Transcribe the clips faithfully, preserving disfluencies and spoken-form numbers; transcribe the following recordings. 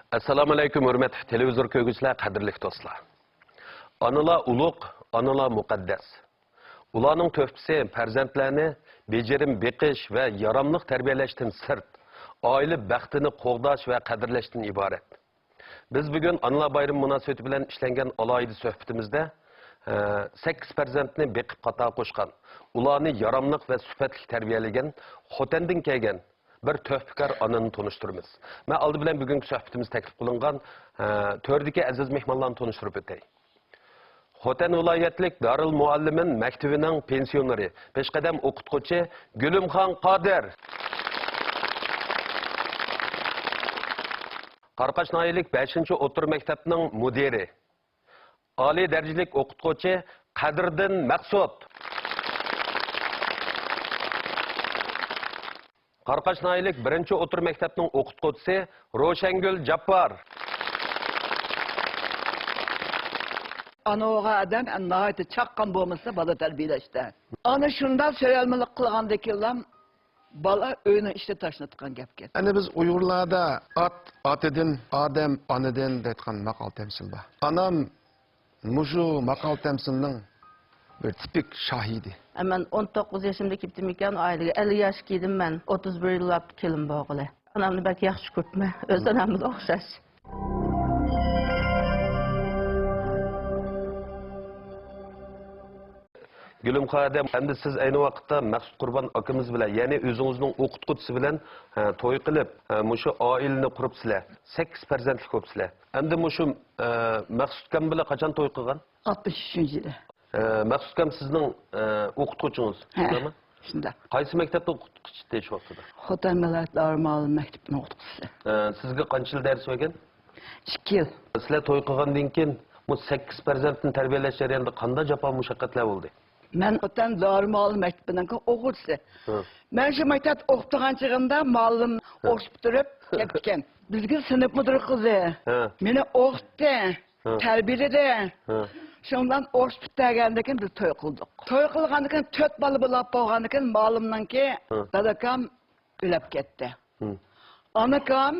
ئەسسالامۇئەلەيكۇم، ھۆرمەتلىك تېلېۋىزور كۆرگۈچىلەر، قەدىرلىك دوستلار! ئانىلار ئۇلۇغ، ئانىلار مۇقەددەس. ئۇلارنىڭ تۆھپىسى پەرزەنتلەرنى بېجىرىم بېقىش ۋە ياراملىق تەربىيەلەشتىن سىرت، ئائىلە بەختىنى قوغداش ۋە قەدىرلەشتىن ئىبارەت. بىز بۈگۈن ئانىلار بايرىمى مۇناسىۋىتى بىلەن ئىشلەنگەن ئالاھىدە سۆھبىتىمىزدە، ئە، سەككىز پەرزەنتنى بېقىپ قاتارغا قوشقان، ئۇلارنى ياراملىق ۋە سۈپەتلىك تەربىيەلىگەن خوتەندىن كەلگەن بىر تۆھپىكار ئانىنى تونۇشتۇرىمىز. مەن ئالدى بىلەن بۈگۈنكى سۆھبىتىمىز تەكلىپ قىلىنغان، ئە، تۆردىكى ئەزىز مېھمانلارنى تونۇشتۇرۇپ ئۆتەي. خوتەن ۋىلايەتلىك دارىل مۇئەللىمىن مەكتىۋىنىڭ پېنسىيونېرى، پېشقەدەم ئوقۇتقۇچى گۈلۈمخان قادىر. قاراقاش ناھىيەلىك بەشىنچى ئوتتۇرا مەكتەپنىڭ مۇدىرى، ئالىي دەرىجىلىك ئوقۇتقۇچى قەدىردىن مەخسۇت. قاراقاش ناھىيەلىك بىرىنچى ئوتتۇرا مەكتەپنىڭ ئوقۇتقۇچىسى روشەنگۈل جاپپار. ئانا بولغان ئادەم ناھايىتى چاققان بولمىسا بالا تەربىيەلەشتە. ئانا شۇنداق سۆيەلمىلىك قىلغاندىكىنلا بالا ئۆينىڭ ئىچىدە تاشلىنىدىغان گەپكەن. ئەنە بىز ئۇيغۇرلاردا «ئات ئاتىدىن، ئادەم ئانىدىن» دەيدىغان ماقال تەمسىل بار. ئانام مۇشۇ ماقال تەمسىلنىڭ بىر تىپىك شاھىدى. مەن ئون توققۇز يېشىمدا كېتىپتىمىكەن ئائىلىگە، ئەللىك ياشقا كىردىم مەن، ئوتتۇز بىر يىللاپ كېلىن بولغىلى. ئانامنى بەك ياخشى كۆرۈپمەن، ئۆز ئانامغا ئوخشاش. گۈلۈم خادىم، ئەمدى سىز ئەينى ۋاقىتتا مەخسۇت قۇربان ئاكىمىز بىلەن، يەنى ئۆزىڭىزنىڭ ئوقۇتقۇچىسى بىلەن، ھە، توي قىلىپ، ھە، مۇشۇ ئائىلىنى قۇرۇپسىلەر. سەككىز پەرزەنتلىك بوپسىلەر. ئەمدى مۇشۇ، ھە، مەخسۇت ئاكام بىلەن قاچان توي قىلغان؟ ئاتمىش ئۈچىنچى يىلى. ھە، مەخسۇت ئاكام سىزنىڭ، ھە، ئوقۇتقۇچىڭىز، ھە، شۇنداقمۇ؟ شۇنداق. قايسى مەكتەپتە ئوقۇتقۇچى ئىدى شۇ ۋاقتىدا؟ خوتەن ۋىلايەت دارىلمۇئەللىم مەكتىپىنىڭ ئوقۇتقۇچىسى. ھە، سىزگە قانچە يىل دەرس بەرگەن؟ ئىككى يىل. سىلەر توي قىلغاندىن كېيىن بۇ سەككىز پەرزەنتنى تەربىيەلەش جەريانىدا قانداق جاپا مۇشەققەتلەر بولدى؟ مەن خوتەن دارىلمۇئەللىم مەكتىپىنىڭكى ئوقۇغۇچىسى. ھە. مەن شۇ مەكتەپتە ئوقۇپ تۇرغان چېغىمدا مۇئەللىم ھە. ئوقۇتۇپ تۇرۇپ ھە. كېتىپتىكەن. بىزگە سىنىپ مۇدىرى قىلدى. ھە. مېنى ئوقۇتتى. ھە. تەربىيەلىدى. ھە. شۇنىڭ بىلەن ئوقۇتۇپ پۈتتۈرگەندىن كېيىن بىز توي قىلدۇق. توي قىلغاندىن كېيىن تۆت بالا بولۇپ بولغاندىن كېيىن مۇئەللىمنىڭكى ھە. داداكام ئۆلۈپ كەتتى. ھە. ئانىكام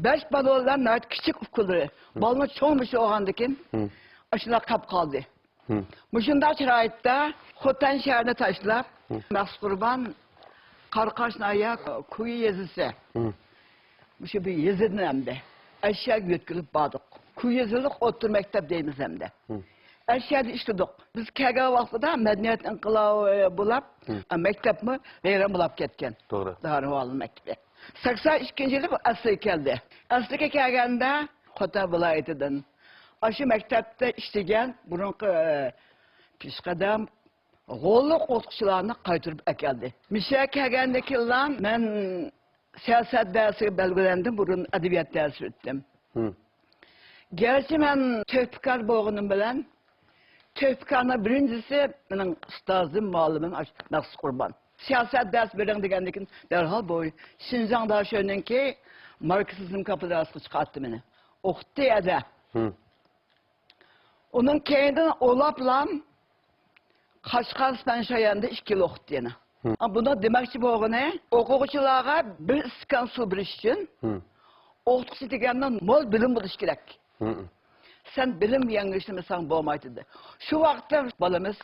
بەش بالا بىلەن ناھايىتى كىچىك ئۇكىلىرى. ھە. بالىنىڭ چوڭ مۇشۇ بولغاندىن كېيىن ھە. ئاشۇنداق قاپ قالدى. ھە. مۇشۇنداق شارائىتتا خوتەن شەھىرىنى تاشلاپ، ھە. مەخسۇت قۇربان قاراقاش ناھىيە كۇيى يېزىسى. ھە. مۇشۇ بىر يېزىدىن ئەمدى ئەشەگە يۆتكىلىپ باردۇق. كۇيى يېزىلىق ئوتتۇرا مەكتەپ دەيمىز ئەمدى. ھە. ئەشەدە ئىشلىدۇق. بىز كەلگەن ۋاقتىدا مەدەنىيەت ئىنقىلابى بولۇپ، ھە. مەكتەپمۇ ۋەيران بولۇپ كەتكەن. توغرا. دارىلمۇئەللىم مەكتىپى. سەكسەن ئىككىنچى يىلى بۇ ئەسلىگە كەلدى. ئەسلىگە كەلگەندە خوتەن ۋىلايىتىدىن ئاشۇ مەكتەپتە ئىشلىگەن بۇرۇنقى، ئە، پېشقەدەم غوللۇق ئوقۇتقۇچىلارنى قايتۇرۇپ ئەكەلدى. مىشەگە كەلگەندىن كېيىنلا مەن سىياسەت دەرسىگە بەلگىلەندىم، بۇرۇن ئەدەبىيات دەرسى ئۆتتۈم. ھە. گەرچە مەن تۆھپىكار بولغىنىم بىلەن، تۆھپىكارنىڭ بىرىنچىسى مېنىڭ ئۇستازىم، مۇئەللىمىم ئاشۇ مەخسۇت قۇربان. سىياسەت دەرس بېرىڭ دېگەندىن كېيىن، دەرھال بۇ شىنجاڭ داشۆنىڭكى ماركسىزم كاپېدراسىغا چىقارتتى مېنى. ئوقۇتتى ئەدە. ھە. ئۇنىڭ كەينىدىن ئۇلاپلام قەشقەر سىپەن شايەندە ئىككى يىل ئوقۇتتى يەنە. ھە. بۇنىڭ دېمەكچى بولغىنى، ئوقۇغۇچىلارغا بىر ئىستاكان سۇ بېرىش ئۈچۈن ھە. ئوقۇتقۇچى دېگەننىڭ مول بىلىم بولۇشى كېرەك. ھە. سەن بىلىم يەڭگۈشلىمىسەڭ بولمايدۇ دېدى. شۇ ۋاقىتتا بالىمىز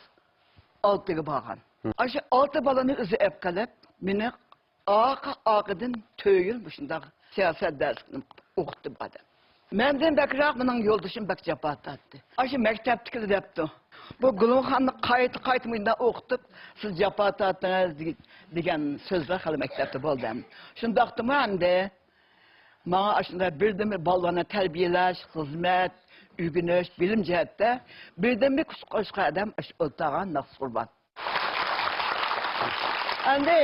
ئالتىگە بارغان. ھە. ئاشۇ ئالتە بالىنى ئۆزى ئېلىپ قېلىپ، مېنى ئارقا-ئارقىدىن تۆت يىل مۇشۇنداق سىياسەت دەرسىنى ئوقۇتتى بۇ ئادەم. مەندىن بەكرەك مېنىڭ يولدىشىم بەك جاپا تارتتى. ئاشۇ مەكتەپتىكىلەر دەپتۇ، بۇ گۈلۈمخاننى قايتا-قايتا مۇنداق ئوقۇتۇپ، سىز جاپا تارتتىڭىز دېگەن، دېگەن سۆزلەر خېلى مەكتەپتە بولدى. شۇنداقتىمۇ ئەمدى ماڭا ئاشۇنداق بىردىنبىر بالىلارنى تەربىيەلەش، خىزمەت، ئۆگىنىش، بىلىم جەھەتتە بىردىنبىر كۈچ قوشقان ئادەم ئاشۇ ئولتۇرغان مەخسۇت قۇربان. ئەمدى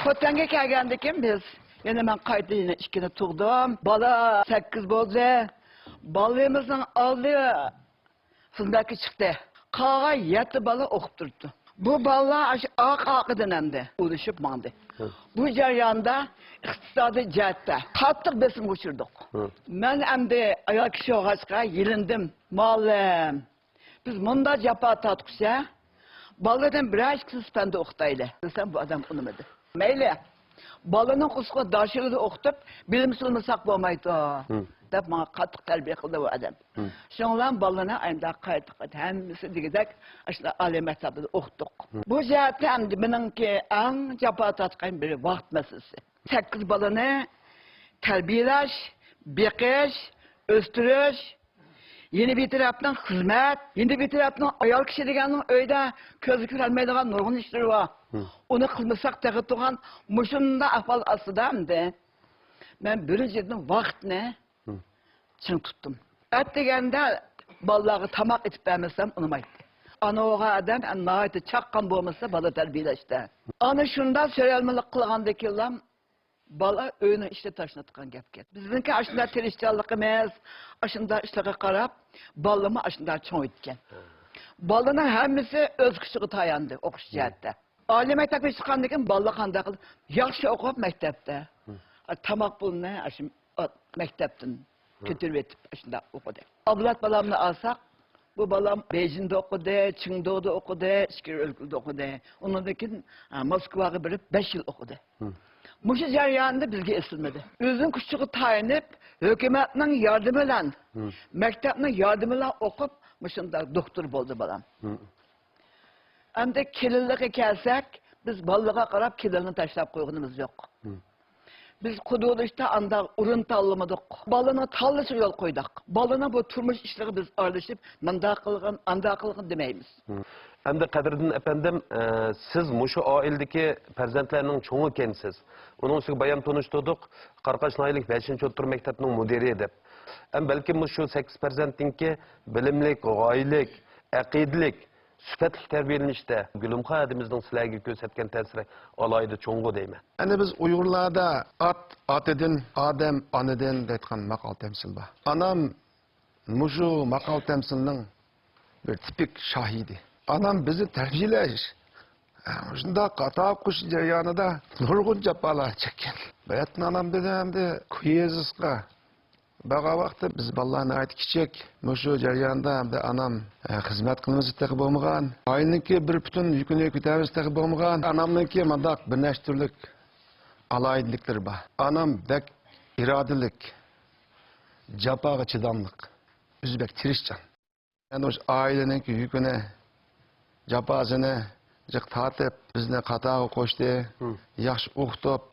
خوتەنگە كەلگەندىن كېيىن بىز، يەنە مەن قايتا يەنە ئىككىنى تۇغدۇم. بالا سەككىز بولدى. بالىمىزنىڭ ئالدى خىزمەتكە چىقتى. قالغان يەتتە بالا ئوقۇپ تۇرۇپتۇ. بۇ بالىلار ئاشۇ ئارقا-ئارقىدىن ئەمدى ئۇلىشىپ ماڭدى. ھە. بۇ جەرياندا ئىقتىسادىي جەھەتتە قاتتىق بېسىمغا ئۇچرىدۇق. ھە. مەن ئەمدى ئايال كىشى بولغاچقا يېلىندىم. مۇئەللىم، بىز مۇنداق جاپا تارتقۇچە، بالىدىن بىرەر ئىككىسىنى سىپەندە ئوقۇتايلى دېسەم، بۇ ئادەم ئۇنىمىدى. مەيلى، بالىنىڭ قورسىقىدا داشىلىدا ئوقۇتۇپ، بىلىم سۇنمىساق بولمايدۇ، دەپ ماڭا قاتتىق تەربىيە قىلدى ئۇ ئادەم. شۇنىڭ بىلەن بالىنى ئەمدى قايتا، قايتا ھەممىسى دېگۈدەك ئاشۇنداق ئالىي مەكتەپلەردە ئوقۇتتۇق. بۇ جەھەتتە ئەمدى مېنىڭكى ئەڭ جاپا تارتقان بىر ۋاقىت مەسىلىسى. سەككىز بالىنى تەربىيەلەش، بېقىش، ئۆستۈرۈش، يەنە بىر تەرەپنىڭ خىزمەت، يەنە بىر تەرەپنىڭ ئايال كىشى دېگەننىڭ ئۆيدە كۆزگە كۆرۈنمەيدىغان نۇرغۇن ئىشلىرى بار. ئۇنى قىلمىساق تېخى تۇرغان مۇشۇنداق ئەھۋال ئاستىدا ئەمدى مەن بىرىنچىدىن ۋاقىتنى چىڭ تۇتتۇم. ئەتىگەندە بالىلارغا تاماق ئېتىپ بەرمىسەم ئۇنىمايتتى. ئانا بولغان ئادەم ناھايىتى چاققان بولمىسا بالا تەربىيەلەشتە. ئانا شۇنداق سۆيەلمىلىك قىلغاندىكىنلا بالا ئۆينىڭ ئىچىدە تاشلىنىدىغان گەپكەن. بىزنىڭكى ئاشۇنداق تىرىشچانلىقىمىز، ئاشۇنداق ئىشلارغا قاراپ، بالىمۇ ئاشۇنداق چوڭ ئۆتكەن. بالىنىڭ ھەممىسى ئۆز كۈچىگە تاياندى ئوقۇش جەھەتتە. ئالىي مەكتەپكە چىققاندىن كېيىن بالىلار قانداق قىلىپ ياخشى ئوقۇپ مەكتەپتە. تاماق پۇلىنى ئاشۇ مەكتەپتىن كۆتۈرۈۋېتىپ ئاشۇنداق ئوقۇدى. ئابلەت بالامنى ئالساق، بۇ بالام بېيجىڭدا ئوقۇدى، چېڭدۇدا ئوقۇدى، ئىچكىرى ئۆلكىلەردە ئوقۇدى. ئۇنىڭدىن كېيىن، ھە، موسكۋاغا بېرىپ بەش يىل ئوقۇدى. مۇشۇ جەرياندا بىزگە ئېسىلمىدى. ئۆزىنىڭ كۈچىگە تايىنىپ، ھۆكۈمەتنىڭ ياردىمى بىلەن، مەكتەپنىڭ ياردىمى بىلەن ئوقۇپ، مۇشۇنداق دوختۇر بولدى بالام. ئەمدى كېلىنلىككە كەلسەك، بىز بالىلارغا قاراپ كېلىننى تاشلاپ قويغىنىمىز يوق. بىز قۇدۇقلىشىشتا ئانداق ئورۇن تاللىمىدۇق. بالىنىڭ تاللىشىغا يول قويدۇق. بالىنىڭ بۇ تۇرمۇش ئىشلىرىغا بىز ئارىلىشىپ، مۇنداق قىلغىن، ئانداق قىلغىن دېمەيمىز. ئەمدى قەدىردىن ئەپەندىم، ئە، سىز مۇشۇ ئائىلىدىكى پەرزەنتلەرنىڭ چوڭى ئىكەنسىز. ئۇنىڭ ئۈستىگە بايام تونۇشتۇردۇق، قاراقاش ناھىيەلىك بەشىنچى ئوتتۇرا مەكتەپنىڭ مۇدىرى دەپ. ھەم بەلكىم مۇشۇ سەككىز پەرزەنتنىڭكى بىلىملىك، غايىلىك، ئەقىدىلىك، سۈپەتلىك تەربىيەلىنىشتە گۈلۈمخان ھەدىمىزنىڭ سىلەرگە كۆرسەتكەن تەسىرى ئالاھىدە چوڭغۇ دەيمەن. ئەنە بىز ئۇيغۇرلاردا «ئات ئاتىدىن، ئادەم ئانىدىن» دەيدىغان ماقال تەمسىل بار. ئانام مۇشۇ ماقال تەمسىلنىڭ بىر تىپىك شاھىدى. ئانام بىزنى تەربىيەلەش، شۇنداق خاتا ئوقۇش جەريانىدا نۇرغۇن جاپالار چەككەن. بەتتىن ئانام بىزنى ئەمدى كويېزىسقا بارغان ۋاقىتتا بىز بالىلار ناھايىتى كىچىك. مۇشۇ جەرياندا ئەمدى ئانام، ئە، خىزمەت قىلمىسا تېخى بولمىغان. ئائىلىنىڭكى بىر پۈتۈن يۈكىنى كۆتەرمىسە تېخى بولمىغان. ئانامنىڭكى مۇنداق بىر نەچچە تۈرلۈك ئالاھىدىلىكلىرى بار. ئانام بەك ئىرادىلىك، جاپاغا چىداملىق، ئۆزى بەك تىرىشچان. يەنى مۇشۇ ئائىلىنىڭكى يۈكىنى، جاپاسىنى جىق تارتىپ، بىزنى قاتارغا قوشتى، ياخشى ئوقۇتۇپ،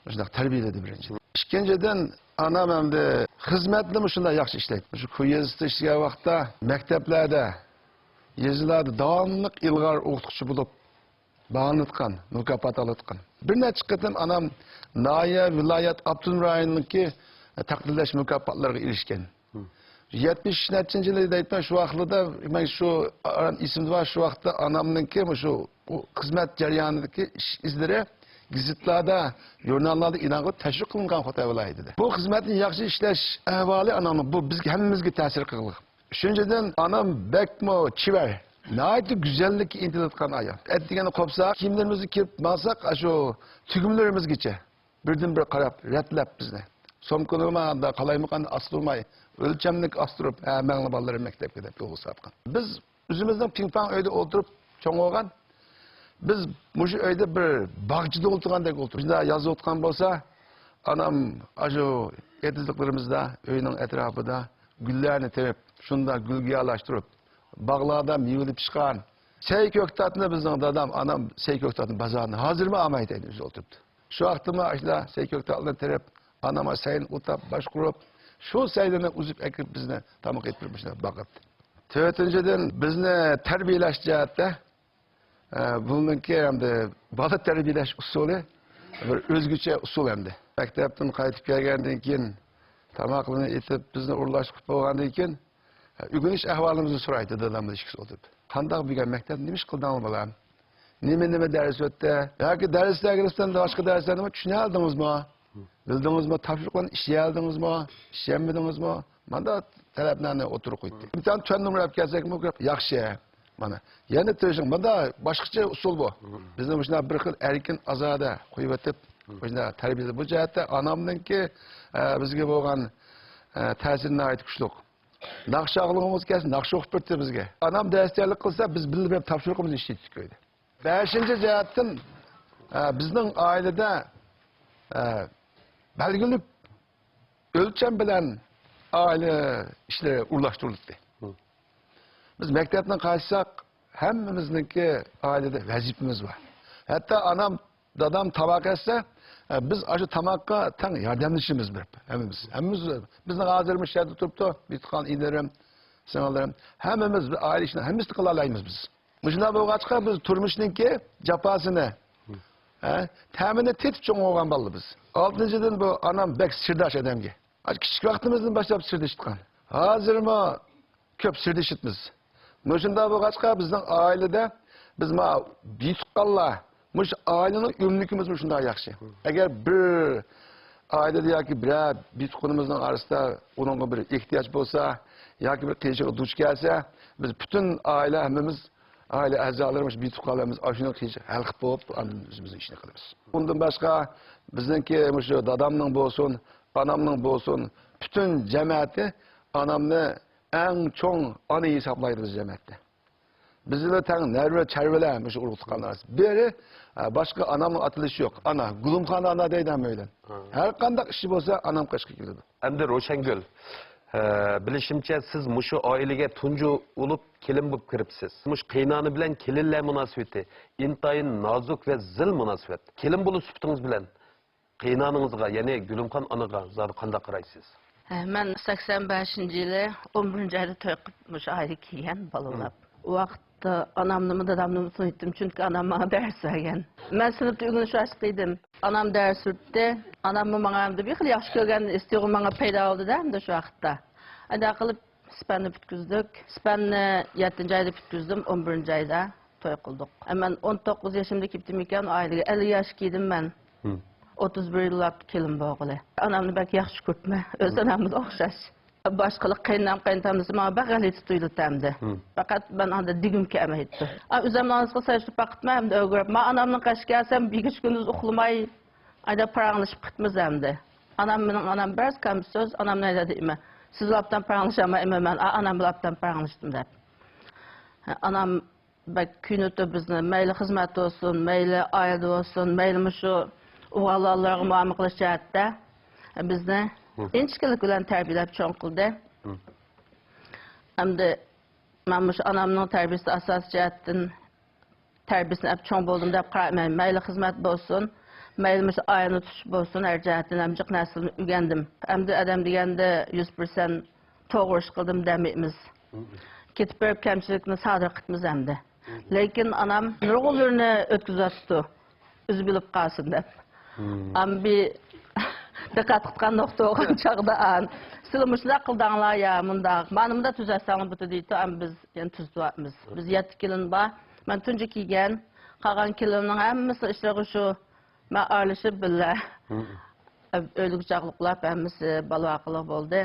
مۇشۇنداق تەربىيەلىدى بىرىنچىدىن. ئىككىنچىدىن، ئانام ئەمدى خىزمەتنىمۇ شۇنداق ياخشى ئىشلەيتتى. مۇشۇ كويېزىستا ئىشلىگەن ۋاقىتتا مەكتەپلەردە، يېزىلاردا داۋاملىق ئىلغار ئوقۇتقۇچى بولۇپ، باھالىنىۋاتقان، مۇكاپات ئالىۋاتقان. بىر نەچچە قېتىم ئانام ناھىيە، ۋىلايەت، ئاپتونوم رايوننىڭكى تەقدىرلەش مۇكاپاتلىرىغا ئېرىشكەن. يەتمىش نەچچىنچى يىلى دەيتتىم، شۇ ۋاقىتلىرىدا مەن شۇ ئېسىمدە بار، شۇ ۋاقىتتا ئانامنىڭكى مۇشۇ خىزمەت جەريانىدىكى ئىش ئىزلىرى گېزىتلاردا، ژۇرناللاردا ئېلان قىلىپ تەشۋىق قىلىنغان خوتەن ۋىلايىتىدە. بۇ خىزمەتنى ياخشى ئىشلەش ئەھۋالى ئانامنىڭ بۇ بىزگە، ھەممىمىزگە تەسىر قىلغان. ئۈچىنچىدىن، ئانام بەكمۇ چېۋەر، ناھايىتى گۈزەللىككە ئىنتىلىدىغان ئايال. ئەتىگەندە قوپساق، كىيىملىرىمىزنى كىيىپ ماڭساق، ئاشۇ تۈگمىلىرىمىزگىچە بىردىن بىر قاراپ، رەتلەپ بىزنى. سومكىلىرىمۇ ئاندا قالايمىقان ئاستۇرماي، ئۆلچەملىك ئاستۇرۇپ، ھە، ماڭلا بالىلىرىم مەكتەپكە دەپ يولغا سالغان. بىز ئۆزىمىزنىڭ پىڭپاڭ ئۆيدە ئولتۇرۇپ چوڭ بولغان. بىز مۇشۇ ئۆيدە بىر باغچىدا ئولتۇرغاندەك ئولتۇرۇپ، شۇنداق يازغا ئوتقان بولسا، ئانام ئاشۇ ئېتىزلىقلىرىمىزدا، ئۆينىڭ ئەتراپىدا گۈللەرنى تېرىپ، شۇنداق گۈل گىياھلاشتۇرۇپ، باغلاردا مېۋىلىرى پىشقان سەي كۆكتاتنى بىزنىڭ دادام، ئانام سەي كۆكتاتنى بازاردىن ھازىرمۇ ئالمايدىكەن، ئۆزى ئولتۇرۇپتۇ. شۇ ۋاقىتتىمۇ ئاشۇنداق سەي كۆكتاتلىرىنى تېرىپ، ئانام سەينى ئۇتاپ، باشقۇرۇپ، شۇ سەيلىرىنى ئۈزۈپ ئەكىرىپ بىزنى تاماق يېتىرىپ مۇشۇنداق باقاتتى. تۆتىنچىدىن، بىزنى تەربىيەلەش جەھەتتە ئە، بۇنىڭكى ئەمدى بالا تەربىيەلەش ئۇسۇلى بىر ئۆزگىچە ئۇسۇل ئەمدى. مەكتەپتىن قايتىپ كەلگەندىن كېيىن تاماقلىرىنى ئېتىپ، بىزنى ئورۇنلاشتۇرۇپ بولغاندىن كېيىن، ئۆگىنىش ئەھۋالىمىزنى سورايتتى دادام بىلەن ئىككىسى ئولتۇرۇپ. «قانداق بۈگۈن مەكتەپتە نېمە ئىش قىلدىڭلار بالام؟ نېمە، نېمە دەرس ئۆتتى؟ ياكى دەرسلەرگە نىسبەتەن باشقا دەرسلەرنىمۇ چۈشىنەلىدىڭىزمۇ؟» بىلدىڭىزمۇ؟ تاپشۇرۇقلارنى ئىشلىيەلىدىڭىزمۇ؟ ئىشلىيەلمىدىڭىزمۇ؟ مانا تەلەپلەرنى ئوتتۇرىغا قويدى. ئىمتىھان تۆت نومۇر ئېلىپ كەلسەكمۇ ياخشى. مانا يەنە تىرىشىڭ. مانا باشقىچە ئۇسۇل بۇ. بىزنى مۇشۇنداق بىر خىل ئەركىن ئازادە قويۇۋېتىپ، مۇشۇنداق تەربىيەلىدى. بۇ جەھەتتە ئانامنىڭكى، ئە، بىزگە بولغان، ئە، تەسىرى ناھايىتى كۈچلۈك. ناخشا ئاڭلىغۇمىز كەلسە، ناخشا ئوقۇپ بېرىتتى بىزگە. ئانام دەرس تەييارلىق قىلسا، بىز بىللە بېرىپ تاپشۇرۇقىمىزنى ئىشلىتىپ كۆيدى. بەشىنچى جەھەتتىن، ئە، بىزنىڭ ئائىلىدە ئە، بەلگىلىك ئۆلچەم بىلەن ئائىلە ئىشلىرى ئورۇنلاشتۇرۇلدى. بىز مەكتەپنى قاچساق، ھەممىمىزنىڭكى ئائىلىدە ۋەزىپىمىز بار. ھەتتا ئانام، دادام تاماق ئەتسە، ئە، بىز ئاشۇ تاماققا تەڭ ياردەملىشىمىز بېرىپ، ھەممىمىز. ھەممىمىز، بىزنىڭ ھازىر مۇشۇ يەردە تۇرۇپتۇ، بىر تۇغقان ئىنىلىرىم، سىڭىللىرىم، ھەممىمىز بىر ئائىلە ئىشىنى ھەممىسىنى قىلالايمىز بىز. مۇشۇنداق بولغاچقا، بىز تۇرمۇشنىڭكى جاپاسىنى، ھە، تەمىنى تېتىپ چوڭ بولغان بالىلار بىز. ئالتىنچىدىن، بۇ ئانام بەك سىرداش ئادەمگە. ئاشۇ كىچىك ۋاقتىمىزدىن باشلاپ سىردىشىدىغان. ھازىرمۇ كۆپ سىردىشىمىز. مۇشۇنداق بولغاچقا، بىزنىڭ ئائىلىدە بىز ما بىر تۇغقانلار، مۇشۇ ئائىلىنىڭ ئۆملۈكىمىز مۇشۇنداق ياخشى. ئەگەر بىر ئائىلىدە ياكى بىرەر بىر تۇغقىنىمىزنىڭ ئارىسىدا ئۇنىڭغا بىر ئېھتىياج بولسا ياكى بىر قىيىنچىلىققا دۇچ كەلسە، بىز پۈتۈن ئائىلە ھەممىمىز، ئائىلە ئەزالىرى، مۇشۇ بىر تۇغقانلىرىمىز ئاشۇنىڭ قىيىنچىلىقىنى ھەل قىلىپ بولۇپ، ئاندىن ئۆزىمىزنىڭ ئىشىنى قىلىمىز. ئۇندىن باشقا، بىزنىڭكى مۇشۇ دادامنىڭ بولسۇن، ئانامنىڭ بولسۇن، پۈتۈن جەمەتى ئانامنى ئەڭ چوڭ ئانا ھېسابلايدۇ بىز جەمەتتە. بىز بىلەن تەڭ نەۋرە چەۋرىلەر مۇشۇ ئۇرۇق تۇغقانلار ئارىسىدا. بىرى، ئە، باشقا ئانامنىڭ ئاتىلىشى يوق. ئانا، گۈلۈمخان ئانا دەيدۇ ھەممەيلەن. ھە. ھەر قانداق ئىشى بولسا ئانام قېشىغا كېلىدۇ. ئەمدى روشەنگۈل، ئە، بىلىشىمچە، سىز مۇشۇ ئائىلىگە تۇنجى بولۇپ كېلىن بولۇپ كىرىپسىز. مۇشۇ قېيىنئانا بىلەن كېلىنلەر مۇناسىۋىتى ئىنتايىن نازۇك ۋە زىل مۇناسىۋەت. كېلىن بولۇش سۈپىتىڭىز بىلەن قېيىنئانىڭىزغا، يەنى گۈلۈمخان ئانىغا زادى قانداق قارايسىز؟ ھە، مەن سەكسەن بەشىنچى يىلى ئون بىرىنچى ئايدا توي قىلىپ، مۇشۇ ئائىلىگە كەلگەن بالىلار. ئۇ ۋاقىتتا ئانامنىمۇ، دادامنىمۇ تونۇيتتۇم، چۈنكى ئانام ماڭا دەرس بەرگەن. مەن سىنىپتا ئۆگىنىش ۋاقتىدا ئىدىم. ئانام دەرس ئۆتتى. ئاناممۇ ماڭا ئەمدى بىر خىل ياخشى كۆرگەن ھېس تۇيغۇ ماڭا پەيدا بولدى-دە، ئەمدى شۇ ۋاقىتتا. ئەندى قىلىپ، ئىسپاننى پۈتكۈزدۇق. ئىسپاننى يەتتىنچى ئايدا پۈتكۈزدۈم، ئون بىرىنچى ئايدا توي قىلدۇق. مەن ئون توققۇز يېشىمدا كېلىپتىمىكەن ئائىلىگە، ئەللىك ياشقا كىردىم مەن. ئوتتۇز بىر يىللاپ كېلىن بولغىلى. ئانامنى بەك ياخشى كۆرىمەن. ئۆز ئانام بىلەن ئوخشاش. باشقىلار قېيىنام، قېيىنتام دېسە، ماڭا بەك غەلىتە تۇيۇلاتتى ئەمدى. پەقەت مەن ئاندا دېگۈم كەلمەيتتى. ئا، ئۆزۈمنىڭ ئانىسىغا سەل شۇ پاقىتمەن ئەمدى ئۆگىنىپ. مەن ئانامنىڭ قېشىغا كەلسەم، بىگىچە كۈندۈز ئۇخلىماي، ئايدا پاراڭلىشىپ قىتمىز ئەمدى. ئانام، مېنىڭ ئانام بىراز كەم سۆز، ئانام نەيدە دېمە. سىز ئاپتان پاراڭلىشالماي، ئەمما مەن ئا-، ئانام بىلەن ئاپتان پاراڭلىشتىم دەپ. ئانام بەك كۆيۈنۈتتى بىزنى. مەيلى خىزمەتتە بولسۇن، مەيلى ئائىلىدە بولسۇن، مەيلى مۇشۇ ئوغۇل بالىلارغا مۇئامىلە قىلىش جەھەتتە بىزنى ئىنچىكىلىك بىلەن تەربىيەلەپ چوڭ قىلدى. ئەمدى مەن مۇشۇ ئانامنىڭ تەربىيەسى ئاساسىي جەھەتتىن تەربىيەسىنى ئەپ چوڭ بولدۇم دەپ قارايمەن. مەيلى خىزمەت بولسۇن، مەيلى مۇشۇ ئائىلىنى تۇتۇش بولسۇن، ھەر جەھەتتىن ھەممە جىق نەرسىنى ئۆگەندىم. ئەمدى ئادەم دېگەندە يۈز پىرسەنت توغرا ئىش قىلدىم دېمەيمىز. كېتىپ بېرىپ كەمچىلىكنى سادىر قىلىمىز ئەمدى. لېكىن ئانام نۇرغۇنلىرىنى ئۆتكۈزۈۋاتىدۇ، ئۆزى بىلىپ قالسۇن دەپ. ئەمما بىر دىققەت قىلغان نۇقتا بولغان چاغدا ئان، سىلەر مۇشۇنداق قىلدىڭلار يا مۇنداق، مانا مۇنداق تۈزەتسەڭلار بۇتى دەيدۇ، ئەمما بىز يەنە تۈزىتىۋاتىمىز. بىز يەتتە كېلىن بار. مەن تۇنجى كىرگەن، قالغان كېلىننىڭ ھەممىسىنىڭ ئىشلىرىغا شۇ مەن ئارىلىشىپ بىللە ئۆيلۈك چاغلىقلاپ ھەممىسى بالا ۋاقىلىق بولدى.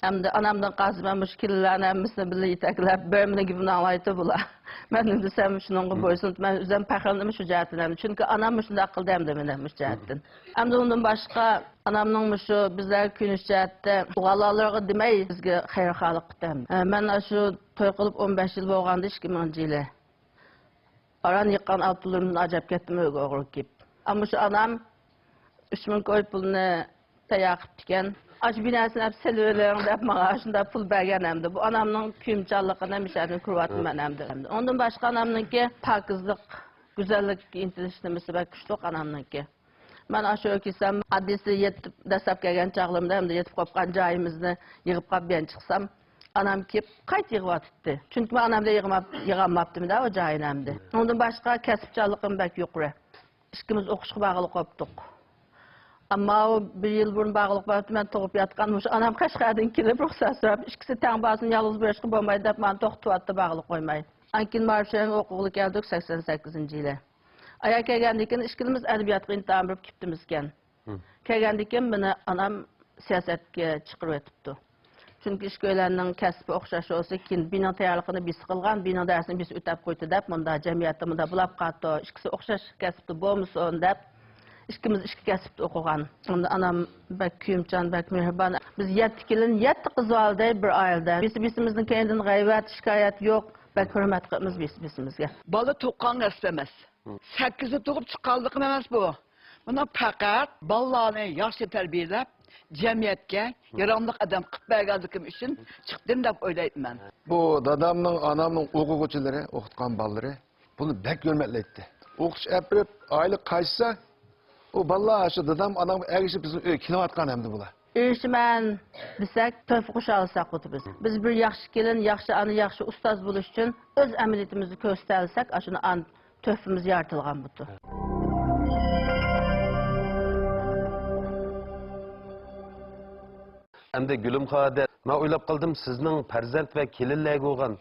ئەمدى ئانامدىن قالسا مەن مۇشۇ كېلىنلەرنى ھەممىسىنى بىللە يېتەكلەپ، بىر مېنىڭ گېپىمنى ئاڭلايتتى بۇلار. مەن نېمە دېسەم شۇنىڭغا بويسۇنۇپ، مەن ئۆزۈم پەخىرلىنىمەن شۇ جەھەتتىن ھەم. چۈنكى ئانام مۇشۇنداق قىلدى ئەمدى مېنى مۇشۇ جەھەتتىن. ئەمدى ئۇندىن باشقا ئانامنىڭ مۇشۇ بىزلەرگە كۆيۈنۈش جەھەتتە ئوغۇللارغا دېمەي بىزگە خەيرخاھلىق قىلدى ئەمدى. مەن ئاشۇ توي قىلىپ ئون بەش يىل بولغاندا ئىككى مىڭىنچى يىلى. ئاران يىغقان ئالتۇنلىرىمدىن ئاجراپ كەتتىم ئۆيگە ئوغرىلىق كېلىپ. ئەمما شۇ ئانام ئۈچ مىڭ كوي پۇلنى تەييار قىپتىكەن. ئاشۇ بىناسىنى ئەپ سېلىۋېلىڭ دەپ ماڭا شۇنداق پۇل بەرگەن ئەمدى. بۇ ئانامنىڭ كۆيۈمچانلىقىنى مۇشۇ يەردىن كۆرۈۋاتىمەن ئەمدى. ئۇندىن باشقا ئانامنىڭكى پاكىزلىق، گۈزەللىككە ئىنتىلىش نېمىسى بەك كۈچلۈك ئانامنىڭكى. مەن ئاشۇ كېسەم ئاددىسى يېتىپ، دەسلەپ كەلگەن چاغلىرىمدا ئەمدى يېتىپ قوپقان جايىمىزنى يىغىپ قاپ يەنە چىقسام، ئانام كېلىپ قايتا يىغىۋاتىتتى. چۈنكى مەن ئانامدا يىغىماپ-، يىغالماپتىمدا ئۇ جايىنى ئەمدى. ئۇنىڭدىن باشقا كەسىپچانلىقىم بەك يۇقىرى. ئىككىمىز ئوقۇشقا بارغىلى قوپتۇق. ئەمما ئۇ بىر يىل بۇرۇن بارغىلى قوپتى، مەن تۇغۇپ ياتقان مۇشۇ ئانام قەشقەردىن كېلىپ رۇخسەت سوراپ، ئىككىسى تەڭ بارسۇن، يالغۇز بېرىشقا بولمايدۇ دەپ مانا توختىتىۋاتتى بارغىلى قويماي. ئاندىن كېيىن مائارىپ شۆرىنىڭ ئوقۇغىلى كەلدۇق سەكسەن سەككىزىنچى يىلى. ئايا كەلگەندىن كېيىن ئىككىلىمىز ئەدەبىياتقا ئىمتىھان بېرىپ كېتىپتىمىزكەن. كەلگەندىن كېيىن مېنى ئانام سىياسەتكە چىقىرىۋېتىپتۇ. چۈنكى ئىككىيلەننىڭ كەسپى ئوخشاش بولسا، كېيىن بىرىنىڭ تەييارلىقىنى بىرسى قىلغان، بىرىنىڭ دەرسىنى بىرسى ئۆتەپ قويدى دەپ، مۇنداق جەمئىيەتتە مۇنداق بولاپ قاپتۇ، ئىككىسى ئوخشاش كەسىپتە بولمىسۇن دەپ، ئىككىمىز ئىككى كەسىپتە ئوقۇغان. ئۇندا ئانام بەك كۆيۈمچان، بەك مېھرىبان. بىز يەتتە كېلىن، يەتتە قىز بالىدەك بىر ئائىلىدە. بىرسى بىرسىمىزنىڭ كەينىدىن غەيۋەت، شىكايەت يوق. بەك ھۆرمەت قىلىمىز بىرسى بىرسىمىزگە. بالا تۇغقانغا ھەسەپ ئەمەس. سەككىزدە تۇغۇپ چىققانلىقىم ئەمەس بۇ. مانا پەقەت بالىلارنى ياخشى تەربىيەلەپ، جەمئىيەتكە ياراملىق ئادەم قىلىپ بەرگەنلىكىم ئۈچۈن چىقتىم دەپ ئويلايمەن. بۇ دادامنىڭ، ئانامنىڭ ئوقۇغۇچىلىرى، ئوقۇتقان بالىلىرى بۇنى بەك ھۆرمەتلەيتتى. ئوقۇتۇش ئەپ بېرىپ، ئائىلە قايتسا، ئۇ بالىلار شۇ دادام، ئانامغا ئەگىشىپ بىزنىڭ ئۆيگە كېلىۋاتقان ئەمدى بۇلار. ئېرىشىمەن دېسەك، تۆھپە قوشالىساق بولىدۇ بىز. بىز بىر ياخشى كېلىن، ياخشى ئانا، ياخشى ئۇستاز بولۇش ئۈچۈن ئۆز ئەمەلىيىتىمىزنى كۆرسىتەلىسەك، ئاشۇنى ئان-، تۆھپىمىز يارىتىلغان بولىدۇ. ئەمدى گۈلۈم خادىم، مەن ئويلاپ قالدىم، سىزنىڭ پەرزەنت ۋە كېلىنلەرگە بولغان،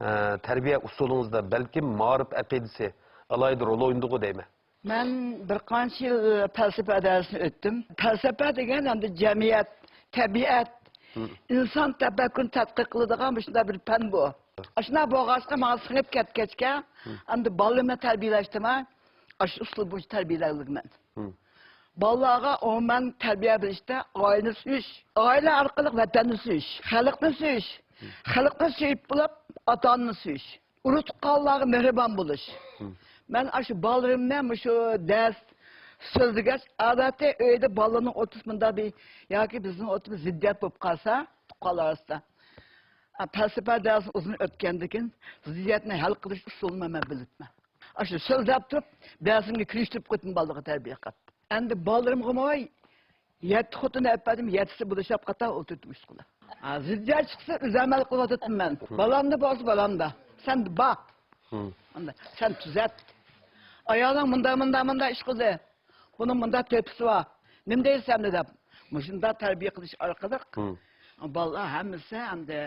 ئە، تەربىيە ئۇسۇلىڭىزدا بەلكىم مائارىپ ئەقىدىسى ئالاھىدە رول ئوينىدىغۇ دەيمەن. مەن بىر قانچە يىل پەلسەپە دەرسىنى ئۆتتۈم. پەلسەپە دېگەن ئەمدى جەمئىيەت، تەبىئەت، مم. ئىنسان تەپەككۇرىنى تەتقىق قىلىدىغان مۇشۇنداق بىر پەن بۇ. مم. ئاشۇنداق بولغاچقا ماڭا سىڭىپ كەتكەچكە، مم. ئەمدى بالىلىرىمنى تەربىيەلەشتىمۇ ئاشۇ ئۇسۇل بويىچە تەربىيەلەۋاتىمەن. مم. بالىلارغا ئومۇمەن تەربىيە بېرىشتە ئائىلىنى سۆيۈش، ئائىلە ئارقىلىق ۋەتەننى سۆيۈش، خەلقنى سۆيۈش، مم. خەلقنى سۆيۈپ بولۇپ ئاتا-ئانىنى سۆيۈش. ئۇرۇق-تۇغقانلارغا مېھرىبان بولۇش. مم. مەن ئاشۇ بالىلىرىمنى مۇشۇ دەرس سۆزلىگەچ، ئادەتتە ئۆيدە بالىلارنىڭ ئوتتۇرىسى مۇنداق بىر، ياكى بىزنىڭ ئوتتۇرىمىز زىددىيەت بولۇپ قالسا، تۇغقانلار ئارىسىدا. ئا، پەلسەپە دەرسىنى ئۇزۇن ئۆتكەندىن كېيىن، زىددىيەتنى ھەل قىلىش ئۇسۇلىنى مەن بىلىپمەن. ئاشۇ سۆزلەپ تۇرۇپ، دەرسىمگە كىرىشتۈرۈپ قويدۇم بالىلارغا تەربىيە قىلىپ. ئەمدى بالىلىرىمغىمۇ يەتتە خوتۇن ئەپ بەردىم، يەتتىسى بۇلىشىپ قاتا ئولتۇرتمۇشقىلا. ھە، زىددىيەت چىقسا ئۆزى ئەمەل قىلىۋاتىمەن. بالامدا بولسا بالامدا. سەن باق. ئاندا سەن تۈزەت. ئايالىڭ مۇندا، مۇندا، مۇندا ئىش قىلدى. بۇنىڭ مۇندا تۆھپىسى بار. نېمە دەيسەن ئەمدى دەپ. مۇشۇنداق تەربىيە قىلىش ئارقىلىق بالىلار ھەممىسى ئەمدى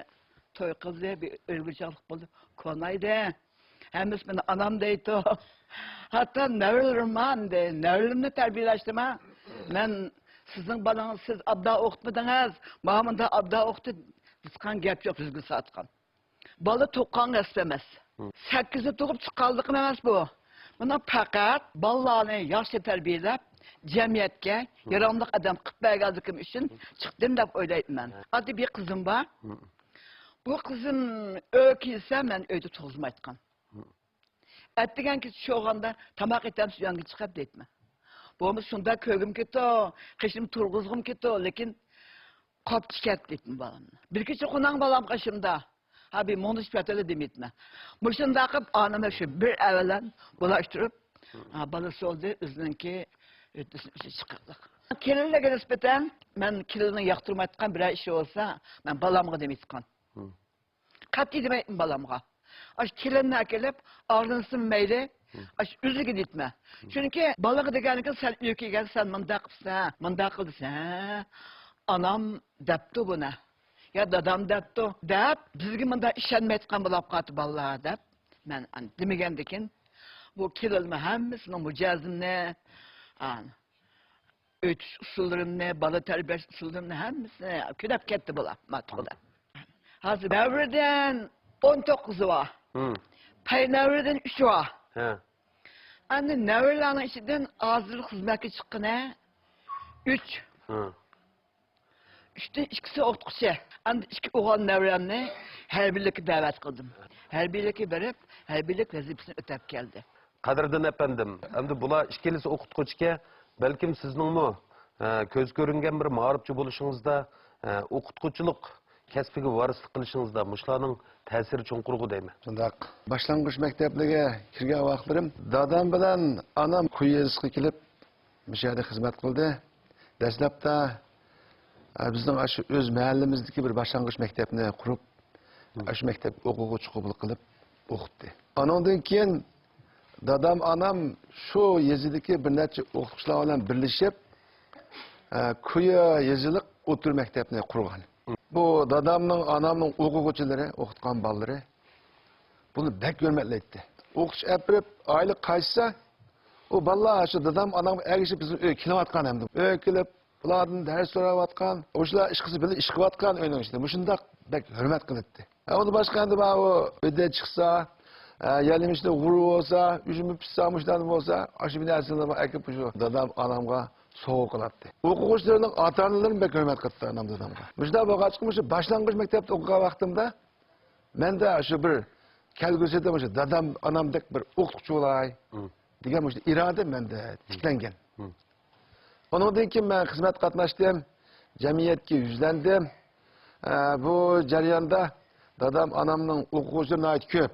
توي قىلدى، بىر ئۆيگە چاقلىق بولدى، كونايدى. ھەممىسى مېنى ئانام دەيدۇ. ھەتتا نەۋرىلىرىم بار ئەمدى. نەۋرىلىرىمنى تەربىيەلەشتىمە. مەن سىزنىڭ بالىڭىز، سىز ئابدان ئوقۇتمىدىڭىز، مانا مۇنداق ئابدان ئوقۇتتى دېسىقان گەپ يوق بىزگە ساتقان. بالا تۇغقانغا ھەسسە ئەمەس. سەككىزدە تۇغۇپ چىققانلىقىم ئەمەس بۇ. مانا پەقەت بالىلارنى ياخشى تەربىيەلەپ، جەمئىيەتكە ياراملىق ئادەم قىلىپ بەرگەنلىكىم ئۈچۈن چىقتىم دەپ ئويلايمەن. ئاددىي بىر قىزىم بار. بۇ قىزىم ئۆيگە كەلسە، مەن ئۆيدە تۇرغۇزمايتتىم. ئەتىگەن كېچە چۈش بولغاندا، تاماق ئېتەمسىز، يانغا چىقىپ دەيتتىم. بولمىسا شۇنداق كۆرگۈم كېتىدۇ، قېشىمدا تۇرغۇزغۇم كېتىدۇ، لېكىن قاپچى كەتتى دەيتتىم بالامنى. بىر كېچە قوناڭ بالام قېشىمدا. ھە، بىر مۇڭدىشىپ ياتىلى دېمەيتتىم. مۇشۇنداق قىلىپ ئانىمنى شۇ بىر ئەۋلەن بولاشتۇرۇپ، ھە، بالىسى بولدى، ئۆزىنىڭكى ئۆتىسىنى ئۆزى چىقاردى. كېلىنلەرگە نىسبەتەن مەن كېلىننىڭ ياقتۇرمايدىغان بىرەر ئىشى بولسا، مەن بالامغا دېمەيتتىم. قەتئىي دېمەيتتىم بالامغا. ئاشۇ كېلىننى ئەكېلىپ، ئاغرىنسىمۇ مەيلى، ئاشۇ ئۆزىگە دەيتتىم. چۈنكى بالىغا دېگەنكى، سەن ئۆيگە كەلگەن، سەن مۇنداق قىپسەن، مۇنداق قىلدى سەن. ئانام دەپتۇ بۇنى. يا دادام دەپتۇ، دەپ، بىزگە مۇنداق ئىشەنمەيدىغان بولاپ قالدى بالىلار، دەپ. مەن ئان-، دېمىگەندىكىن، بۇ كېلىنمۇ ھەممىسىنىڭ مىجەزىنى، ئان-، ئۆتۈش ئۇسۇللىرىمنى، بالا تەربىيەلەش ئۇسۇللىرىمنى ھەممىسىنى كۆرۈپ كەتتى بۇلار، ماتۇقدا. ھازىر نەۋرىدىن ئون توققۇزى بار. پەي نەۋرىدىن ئۈچى بار. ھە. ئەمدى نەۋرىلەرنىڭ ئىچىدىن ھازىر خىزمەتكە چىققىنى ئۈچ. ئۈچتىن ئىككىسى ئوقۇتقۇچى. ئەمدى ئىككى ئوغۇل نەۋرەمنى ھەربىيلىككە دەۋەت قىلدىم. ھەربىيلىككە بېرىپ، ھەربىيلىك ۋەزىپىسىنى ئۆتەپ كەلدى. قەدىردان ئەپەندىم، ئەمدى بۇلار ئىككىلىسى ئوقۇتقۇچىكەن، بەلكىم سىزنىڭمۇ، ئە، كۆز كۆرۈنگەن بىر مائارىپچى بولۇشىڭىزدا، ئە، ئوقۇتقۇچىلىق كەسپىگە ۋارىسلىق قىلىشىڭىزدا مۇشۇلارنىڭ تەسىرى چوڭقۇرغۇ دەيمەن. شۇنداق. باشلانغۇچ مەكتەپلىرىگە كىرگەن ۋاقىتلىرىم دادام بىلەن ئانام كويا يېزىسىغا كېلىپ، مۇشۇ يەردە خىزمەت قىلدى. دەسلەپتە، ئە، بىزنىڭ ئاشۇ ئۆز مەھەللىمىزدىكى بىر باشلانغۇچ مەكتەپنى قۇرۇپ، ئاشۇ مەكتەپ ئوقۇغۇچى قوبۇل قىلىپ ئوقۇتتى. ئانىڭدىن كېيىن دادام، ئانام شۇ يېزىدىكى بىر نەچچە ئوقۇتقۇچىلار بىلەن بىرلىشىپ، ئە، كويا يېزىلىق ئوتتۇرا مەكتەپنى قۇرغان. بۇ دادامنىڭ، ئانامنىڭ ئوقۇغۇچىلىرى، ئوقۇتقان بالىلىرى بۇنى بەك ھۆرمەتلەيتتى. ئوقۇتۇش ئەپ بېرىپ، ئائىلە قايتسا، ئۇ بالىلار شۇ دادام، ئانامغا ئەگىشىپ بىزنىڭ ئۆيگە كېلىۋاتقان ئەمدى. ئۆيگە كېلىپ، ئۇلاردىن دەرس سوراۋاتقان، ئۇشۇلار ئىش قىلسا بىللە ئىش قىلىۋاتقان ئۆينىڭ ئىچىدە. مۇشۇنداق بەك ھۆرمەت قىلاتتى. ھە، ئۇنى باشقا ئەمدى ماۋۇ ئۆيدە چىقسا، ھە، يەلىمىشنى غۇرۇ بولسا، ئۈجمە پىشسا، مۇشۇلارنى بولسا، ئاشۇ بىر نەرسىلەرنى ئەكىپ شۇ دادام، ئانامغا سوۋغا قىلاتتى. ئوقۇغۇچىلىرىنىڭ ئاتا-ئانىلىرىمۇ بەك ھۆرمەت قىلاتتى ئانام، دادامغا. مۇشۇنداق بولغاچقا، مۇشۇ باشلانغۇچ مەكتەپتە ئوقۇغان ۋاقتىمدا مەندە شۇ بىر كەلگۈسىدە مۇشۇ دادام، ئانامدەك بىر ئوقۇتقۇچى بولاي دېگەن مۇشۇ ئىرادە مەندە تىكلەنگەن. ئۇنىڭدىن كېيىن مەن خىزمەتكە قاتناشتىم، جەمئىيەتكە يۈزلەندىم. ئە، بۇ جەرياندا دادام، ئانامنىڭ ئوقۇغۇچىلىرى ناھايىتى كۆپ.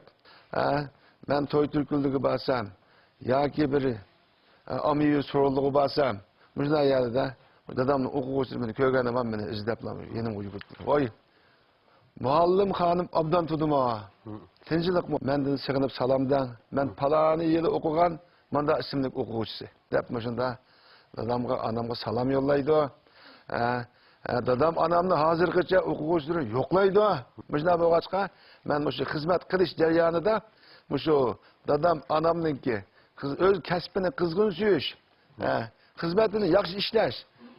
ئە، مەن توي تۈركۈملۈككە بارسام ياكى بىر، ئە، ئاممىۋى سورۇنلىرىغا بارسام، مۇشۇنداق يەردە دادامنىڭ ئوقۇغۇچىلىرى مېنى كۆرگەندە مېنى ئىزدەپلا يېنىمغا يۈگۈرۈپ، ۋاي، مۇئەللىم خانىم ئابدان تۇردىموۋا، تىنچلىقمۇ؟ مەندىن سېغىنىپ سالام دەڭ. مەن پالانى يىلى ئوقۇغان مانداق ئىسىملىك ئوقۇغۇچىسى، دەپ مۇشۇنداق دادامغا، ئانامغا سالام يوللايدۇ. ھە، ھە، دادام، ئانامنى ھازىرغىچە ئوقۇغۇچىلىرى يوقلايدۇ. مۇشۇنداق بولغاچقا، مەن مۇشۇ خىزمەت قىلىش جەريانىدا مۇشۇ دادام، ئانامنىڭكى قىز-، ئۆز كەسپىنى قىزغىن سۆيۈش، ھە، خىزمەتنى ياخشى ئىشلەش،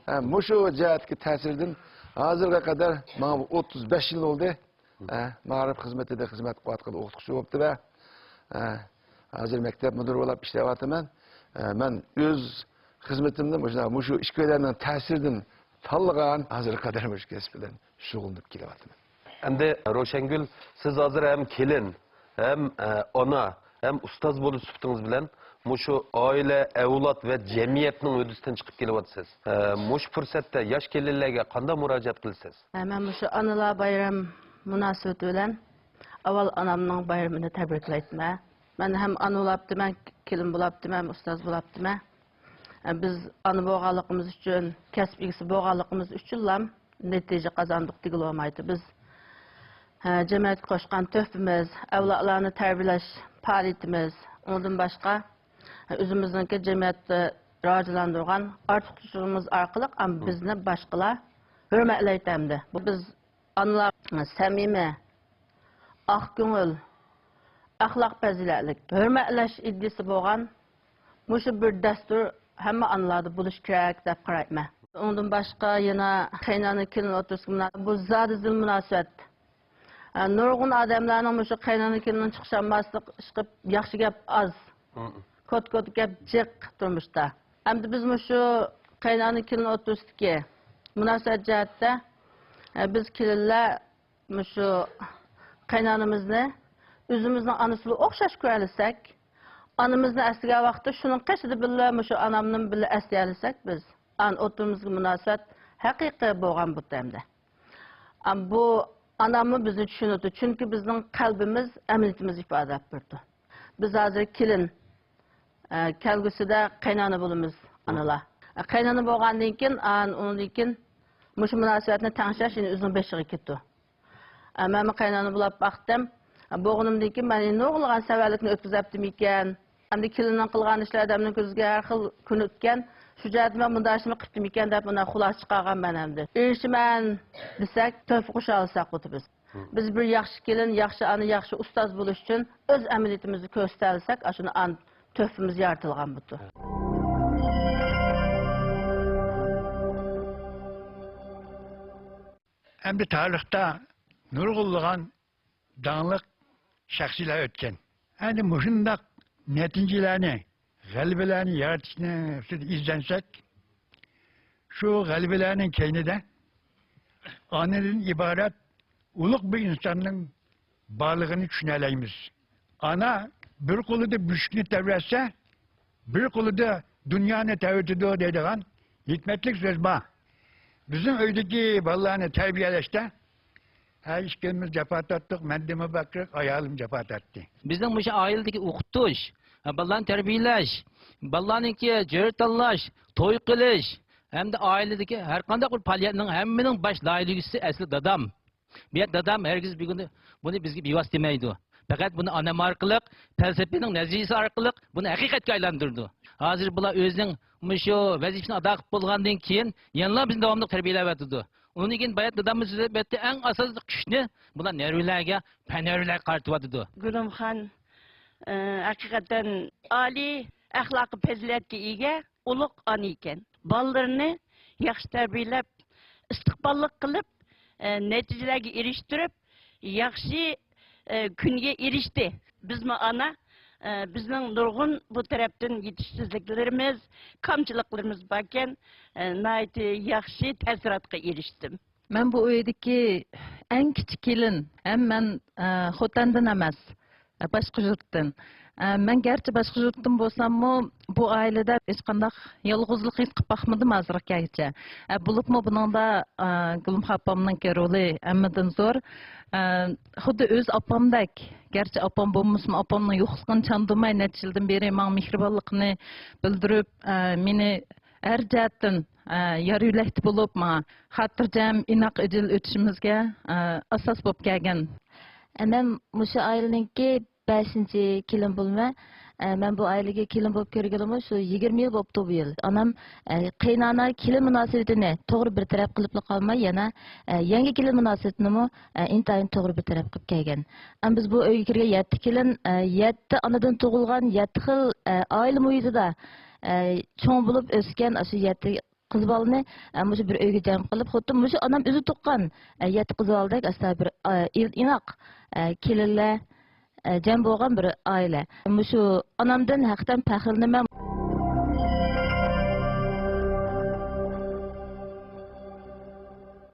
ھە، مۇشۇ جەھەتتىكى تەسىرىدىن ھازىرغا قەدەر ماڭا بۇ ئوتتۇز بەش يىل بولدى. ئە، مائارىپ خىزمىتىدە خىزمەت قىلىۋاتقان ئوقۇتقۇچى بولۇپتىمەن. ئە، ھازىر مەكتەپ مۇدىرى بولۇپ ئىشلەۋاتىمەن. ئە، مەن ئۆز خىزمىتىمنى مۇشۇ، مۇشۇ ئىككىيلەننىڭ تەسىرىدىن تاللىغان، ھازىرغا قەدەر مۇشۇ كەسىپ بىلەن شۇغۇللىنىپ كېلىۋاتىمەن. ئەمدى روشەنگۈل، سىز ھازىر ھەم كېلىن، ھەم، ئە، ئانا، ھەم ئۇستاز بولۇش سۈپىتىڭىز بىلەن مۇشۇ ئائىلە، ئەۋلاد ۋە جەمئىيەتنىڭ ھۆددىسىدىن چىقىپ كېلىۋاتىسىز. ئە، مۇشۇ پۇرسەتتە ياش كېلىنلەرگە قانداق مۇراجىئەت قىلىسىز؟ ھە، مەن مۇشۇ ئانىلار بايرىمى مۇناسىۋىتى بىلەن ئاۋۋال ئانامنىڭ بايرىمىنى تەبرىكلەيتتىمەن. مەن ھەم ئانا بولاپتىمەن، كېلىن بولاپتىمەن، ھەم ئۇستاز بولاپتىمەن. ھە، بىز ئانا بولغانلىقىمىز ئۈچۈن، كەسىپ ئىگىسى بولغانلىقىمىز ئۈچۈنلا نەتىجە قازاندۇق دېگىلى بولمايدۇ. بىز، ھە، جەمئىيەتكە قوشقان تۆھپىمىز، ئەۋلادلارنى تەربىيەلەش پائالىيىتىمىز، ئۇنىڭدىن باشقا، ھە، ئۆزىمىزنىڭكى جەمئىيەتتە راۋاجلاندۇرغان ئارتۇقچىلىقىمىز ئارقىلىق، ئەم، بىزنى باشقىلار ھۆرمەتلەيتتى ئەمدى. بۇ بىز ئانىلار سەمىمىي، ئاق كۆڭۈل، ئەخلاق پەزىلەتلىك، ھۆرمەتلەش ئىدىيىسى بولغان مۇشۇ بىر دەستۇر ھەممە ئانىلاردا بولۇشى كېرەك دەپ قارايمەن. ئۇنىڭدىن باشقا يەنە قېيىنئانا كېلىن ئوتتۇرىسىدا بۇ زادى زىل مۇناسىۋەت. ئە، نۇرغۇن ئادەملەرنىڭ مۇشۇ قېيىنئانا كېلىننىڭ چىقىشالماسلىق ئىشقىپ ياخشى گەپ ئاز. كوت-كوت گەپ جىق تۇرمۇشتا. ئەمدى بىز مۇشۇ قېيىنئانا كېلىن ئوتتۇرىسىدىكى مۇناسىۋەت جەھەتتە، ئە، بىز كېلىنلەر مۇشۇ قېيىنئانىمىزنى ئۆزىمىزنىڭ ئانىسىغا ئوخشاش كۆرەلىسەك، ئانىمىزنى ئەسلىگەن ۋاقىتتا شۇنىڭ قېشىدا بىللە مۇشۇ ئانامنى بىللە ئەسلىيەلىسەك بىز، ئانا ئوتتۇرىمىزغا مۇناسىۋەت ھەقىقىي بولغان بۇ تەمدە. ئەم، بۇ ئاناممۇ بىزنى چۈشىنىدۇ، چۈنكى بىزنىڭ قەلبىمىز ئەمەلىيىتىمىزنى ئىپادىلەپ بېرىدۇ. بىز ھازىر كېلىن، ئە، كەلگۈسىدە قېيىنئانا بولىمىز، ئانىلار. ئە، قېيىنئانا بولغاندىن كېيىن، ئان-، ئۇنىڭدىن كېيىن مۇشۇ مۇناسىۋەتنى تەڭشەش يەنە ئۆزىنىڭ بېشىغا كېتىدۇ. ئە، مەنمۇ قېيىنئانا بولاپ باقتىم. ئە، بولغىنىمدىن كېيىن مەن نۇرغۇنلىغان سەۋەنلىكنى ئۆتكۈزەپتىمىكەن؟ ئەمدى كېلىننىڭ قىلغان ئىشلىرى ئادەمنىڭ كۆزىگە ھەر خىل كۆرۈنۈپ ئۆتكەن. شۇ جەھەتتىن مەن مۇنداق ئىشنى قىپتىمىكەن دەپ مۇنداق خۇلاسە چىقارغان مەن ئەمدى. ئېرىشىمەن دېسەك، تۆھپە قوشالىساق خۇددى بىز. بىز بىر ياخشى كېلىن، ياخشى ئانا، ياخشى ئۇستاز بولۇش ئۈچۈن ئۆز ئەمەلىيىتىمىزنى كۆرسىتەلىسەك، ئاشۇنى ئان-، تۆھپىمىز يارىتىلغان بۇتۇ. ئەمدى تارىختا نۇرغۇنلىغان داڭلىق شەخسىيلەر ئۆتكەن. ئەمدى مۇشۇنداق نەتىجىلەرنى، غەلىبىلەرنى يارىتىشنى ئۈستىدە ئىزدەنسەك، شۇ غەلىبىلەرنىڭ كەينىدە ئانىدىن ئىبارەت ئۇلۇغ بىر ئىنساننىڭ بارلىقىنى چۈشىنەلەيمىز. ئانا بىر قولىدا بۆشۈكنى تەۋرەتسە، بىر قولىدا دۇنيانى تەۋرىتىدۇ دەيدىغان ھېكمەتلىك سۆز بار. بىزنىڭ ئۆيدىكى بالىلارنى تەربىيەلەشتە ھەر ئىككىمىز جاپا تارتتۇق، مەندىنمۇ بەكرەك ئايالىم جاپا تارتتى. بىزنىڭ مۇشۇ ئائىلىدىكى ئوقۇتۇش، بالىلارنى تەربىيەلەش، بالىلارنىڭكى جۆرە تاللاش، توي قىلىش ھەمدە ئائىلىدىكى ھەر قانداق بىر پائالىيەتنىڭ ھەممىنىڭ باش لايىھىلىگۈچىسى ئەسلى دادام. بۇ يەردە دادام ھەرگىز بۈگۈن بۇنى بىزگە بىۋاسىتە دېمەيدۇ. پەقەت بۇنى ئانام ئارقىلىق، پەلسەپىنىڭ نەزەرىيىسى ئارقىلىق بۇنى ھەقىقەتكە ئايلاندۇرىدۇ. ھازىر بۇلار ئۆزىنىڭ مۇشۇ ۋەزىپىسىنى ئادا قىلىپ بولغاندىن كېيىن يەنىلا بىزنى داۋاملىق تەربىيەلەۋاتىدۇ. ئۇنىڭدىن كېيىن بايا داداممۇ سۆزلەپ ئۆتتى، ئەڭ ئاساسلىق كۈچنى بۇلار نەۋرىلەرگە، پەنەۋرىلەرگە قارىتىۋاتىدۇ. گۈلۈمخان، ئە، ھەقىقەتەن ئالىي ئەخلاقىي پەزىلەتكە ئىگە. ئۇلۇغ ئانا ئىكەن. بالىلىرىنى ياخشى تەربىيەلەپ، ئىستىقباللىق قىلىپ، ئە، نەتىجىلەرگە ئېرىشتۈرۈپ، ياخشى، ئە، كۈنگە ئېرىشتى. بىزمۇ ئانا، ئە، بىزنىڭ نۇرغۇن بۇ تەرەپتىن يېتىشسىزلىكلىرىمىز، كامچىلىقلىرىمىز باركەن، ئە، ناھايىتى ياخشى تەسىراتقا ئېرىشتىم. مەن بۇ ئۆيدىكى ئەڭ كىچىك كېلىن ھەم مەن، ئە، خوتەندىن ئەمەس، ئە، باشقا يۇرتتىن. ئە، مەن گەرچە باشقا يۇرتتىن بولساممۇ، بۇ ئائىلىدە ھېچقانداق يالغۇزلۇق ھېس قىلىپ باقمىدىم ھازىرغا كەلگۈچە. ئە، بولۇپمۇ بۇنىڭدا، ئە، گۈلۈمخان ئاپامنىڭكى رولى ھەممىدىن زور. ئە، خۇددى ئۆز ئاپامدەك، گەرچە ئاپام بولمىسىمۇ، ئاپامنىڭ يوقلۇقىنى چاندۇرماي، نەچچە يىلدىن بېرى ماڭا مېھرىبانلىقىنى بىلدۈرۈپ، ئە، مېنى ھەر جەھەتتىن، ئە، يار يۆلەكتە بولۇپ، ماڭا خاتىرجەم، ئىناق، ئىجىل ئۆتۈشىمىزگە، ئە، ئاساس بولۇپ كەلگەن. ئە، مەن مۇشۇ ئائىلىنىڭكى بەشىنچى كېلىن بولىمەن. ئە، مەن بۇ ئائىلىگە كېلىن بولۇپ كىرگىلىمۇ شۇ يىگىرمە يىل بوپتۇ بۇ يىل. ئانام، ئە، قېيىنئانا كېلىن مۇناسىۋىتىنى توغرا بىر تەرەپ قىلىپلا قالماي، يەنە، ئە، يەڭگە كېلىن مۇناسىۋىتىنىمۇ، ئە، ئىنتايىن توغرا بىر تەرەپ قىلىپ كەلگەن. ئەمما بىز بۇ ئۆيگە كىرگەن يەتتە كېلىن، ئە، يەتتە ئانىدىن تۇغۇلغان، يەتتە خىل، ئە، ئائىلە مۇھىتىدا، ئە، چوڭ بولۇپ ئۆسكەن ئاشۇ يەتتە قىز بالىنى، ئە، مۇشۇ بىر ئۆيگە جەم قىلىپ، خۇددى مۇشۇ ئانام ئۆزى تۇغقان، ئە، يەتتە قىز بالىدەك ئاستا بىر، ئە، ئىل-، ئىناق، ئە، كېلىنلەر، ئە، جەم بولغان بىر ئائىلە. مۇشۇ ئانامدىن ھەقىقەتەن پەخىرلىنىمەن.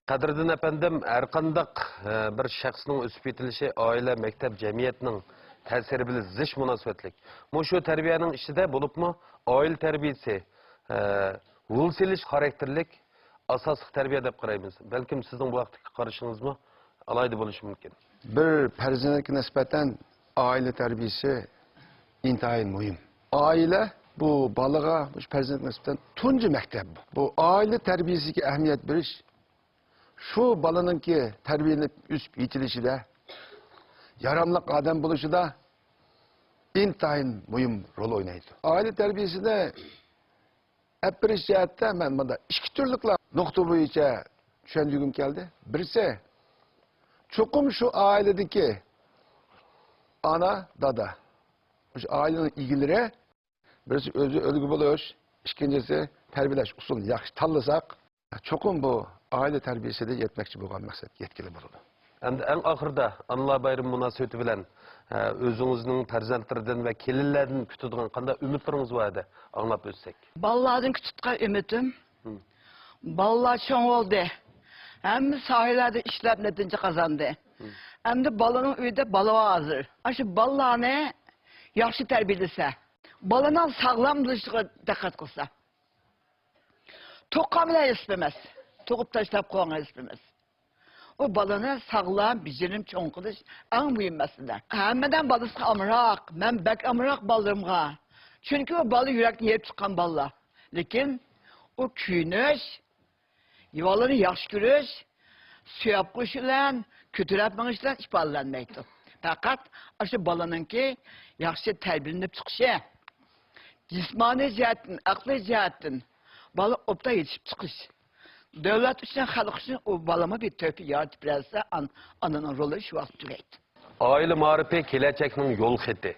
قەدىردىن ئەپەندىم، ھەرقانداق، ئە، بىر شەخسنىڭ ئۆسۈپ يېتىلىشى ئائىلە، مەكتەپ، جەمئىيەتنىڭ تەسىرى بىلەن زىچ مۇناسىۋەتلىك. مۇشۇ تەربىيەنىڭ ئىچىدە بولۇپمۇ ئائىلە تەربىيىسى، ئە، ھۇل سېلىش خاراكتېرلىك ئاساسلىق تەربىيە دەپ قارايمىز. بەلكىم سىزنىڭ بۇ ھەقتىكى قارىشىڭىزمۇ ئالاھىدە بولۇشى مۇمكىن. بىر پەرزەنتكە نىسبەتەن ئائىلە تەربىيىسى ئىنتايىن مۇھىم. ئائىلە بۇ بالىغا، مۇشۇ پەرزەنتكە نىسبەتەن تۇنجى مەكتەپ. بۇ ئائىلە تەربىيىسىگە ئەھمىيەت بېرىش شۇ بالىنىڭكى تەربىيەلىنىپ ئۆسۈپ يېتىلىشىدە، ياراملىق ئادەم بولۇشىدا ئىنتايىن مۇھىم رول ئوينايدۇ. ئائىلە تەربىيىسىنى ئەپ بېرىش جەھەتتە مەن مۇندا ئىككى تۈرلۈكلا نۇقتا بويىچە چۈشەندۈرگۈم كەلدى. بىرسى، چوقۇم شۇ ئائىلىدىكى ئانا، دادا، مۇشۇ ئائىلىنىڭ ئىگىلىرى، بىرسى ئۆزى ئۈلگە بولۇش، ئىككىنچىسى تەربىيەلەش ئۇسۇلىنى ياخشى تاللىساق، چوقۇم بۇ ئائىلە تەربىيىسىدە يەتمەكچى بولغان مەقسەتكە يەتكىلى بولىدۇ. ئەمدى ئەڭ ئاخىرىدا ئانىلار بايرىمى مۇناسىۋىتى بىلەن، ئە، ئۆزىڭىزنىڭ پەرزەنتلىرىدىن ۋە كېلىنلەردىن كۈتىدىغان قانداق ئۈمىدلىرىڭىز بار ئىدى؟ ئاڭلاپ ئۆتسەك. بالىلاردىن كۈتىدىغان ئۈمىدىم، ھىم. بالىلار چوڭ بولدى. ھەممە ساھەلەردە ئىشلەپ نەتىجە قازاندى. ھىم. ئەمدى بالىنىڭ ئۆيىدە بالا بار ھازىر. ئاشۇ بالىلارنى ياخشى تەربىيەلىسە، بالىنىڭ ساغلام بولۇشىغا دىققەت قىلسا. تۇغقان بىلەن ھېساب ئەمەس. تۇغۇپ تاشلاپ قويغان ھېساب ئەمەس. ئۇ بالىنى ساغلام، بېجىرىم چوڭ قىلىش ئەڭ مۇھىم مەسىلە. ھەممىدىن بالىسىغا ئامراق. مەن بەك ئامراق بالىلىرىمغا. چۈنكى ئۇ بالا يۈرەكتىن يېرىپ چىققان بالىلار. لېكىن ئۇ كۆيۈنۈش، بالىنى ياخشى كۆرۈش، سۆيۈپ قويۇش بىلەن، كۆتۈرۈپ مېڭىش بىلەن ئىپادىلەنمەيدۇ. پەقەت ئاشۇ بالىنىڭكى ياخشى تەربىيەلىنىپ چىقىشى، جىسمانىي جەھەتتىن، ئەقلىي جەھەتتىن بالا ئوبدان يېتىشىپ چىقىش. دۆلەت ئۈچۈن، خەلق ئۈچۈن ئۇ بالىمۇ بىر تۆھپە يارىتىپ بېرەلىسە، ئان-، ئانىنىڭ رولى شۇ ۋاقىت تۈگەيدۇ. ئائىلە مائارىپى كېلەچەكنىڭ يول خېتى.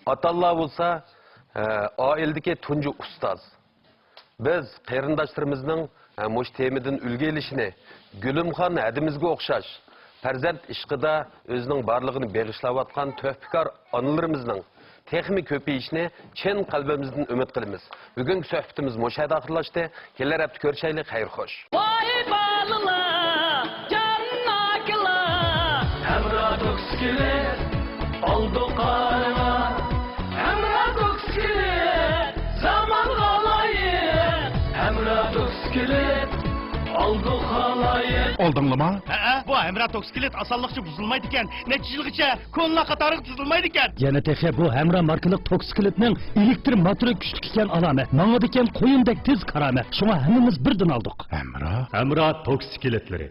ئاتا-ئانىلار بولسا، ئە، ئائىلىدىكى تۇنجى ئۇستاز. بىز قېرىنداشلىرىمىزنىڭ، ئە، مۇشۇ تېمىدىن ئۈلگە ئېلىشىنى، گۈلۈمخان ھەدىمىزگە ئوخشاش، پەرزەنت ئىشقىدا ئۆزىنىڭ بارلىقىنى بېغىشلاۋاتقان تۆھپىكار ئانىلىرىمىزنىڭ تېخىمۇ كۆپىيىشىنى چىن قەلبىمىزدىن ئۈمىد قىلىمىز. بۈگۈنكى سۆھبىتىمىز مۇشۇ يەردە ئاخىرلاشتى. كېلەر ھەپتە كۆرۈشەيلى. خەير خوش. ۋاي بالىلار، جان ئاكىلار. ھەمراھ توكسىكلىت، ئالدى قارىغا. ھەمراھ توكسىكلىت، زامانغا لايىق. ھەمراھ توكسىكلىت، ئالدى خالايىق. ئالدىڭلىما؟ ھەئە، بۇ ھەمراھ توكسىكلىت ئاسانلىقچە بۇزۇلمايدىكەن. نەچچە يىلغىچە كونىلار قاتارىغا تىزىلمايدىكەن. يەنە تېخى بۇ ھەمرا ماركىلىق توكسىكلىتنىڭ ئېلېكتر موتورى كۈچلۈك ئىكەن ئالامەت. ماڭىدىكەن قويۇندەك تېز كارامەت. شۇڭا ھەممىمىز بىردىن ئالدۇق. ھەمرا؟ ھەمرا توكسىكلىتلىرى.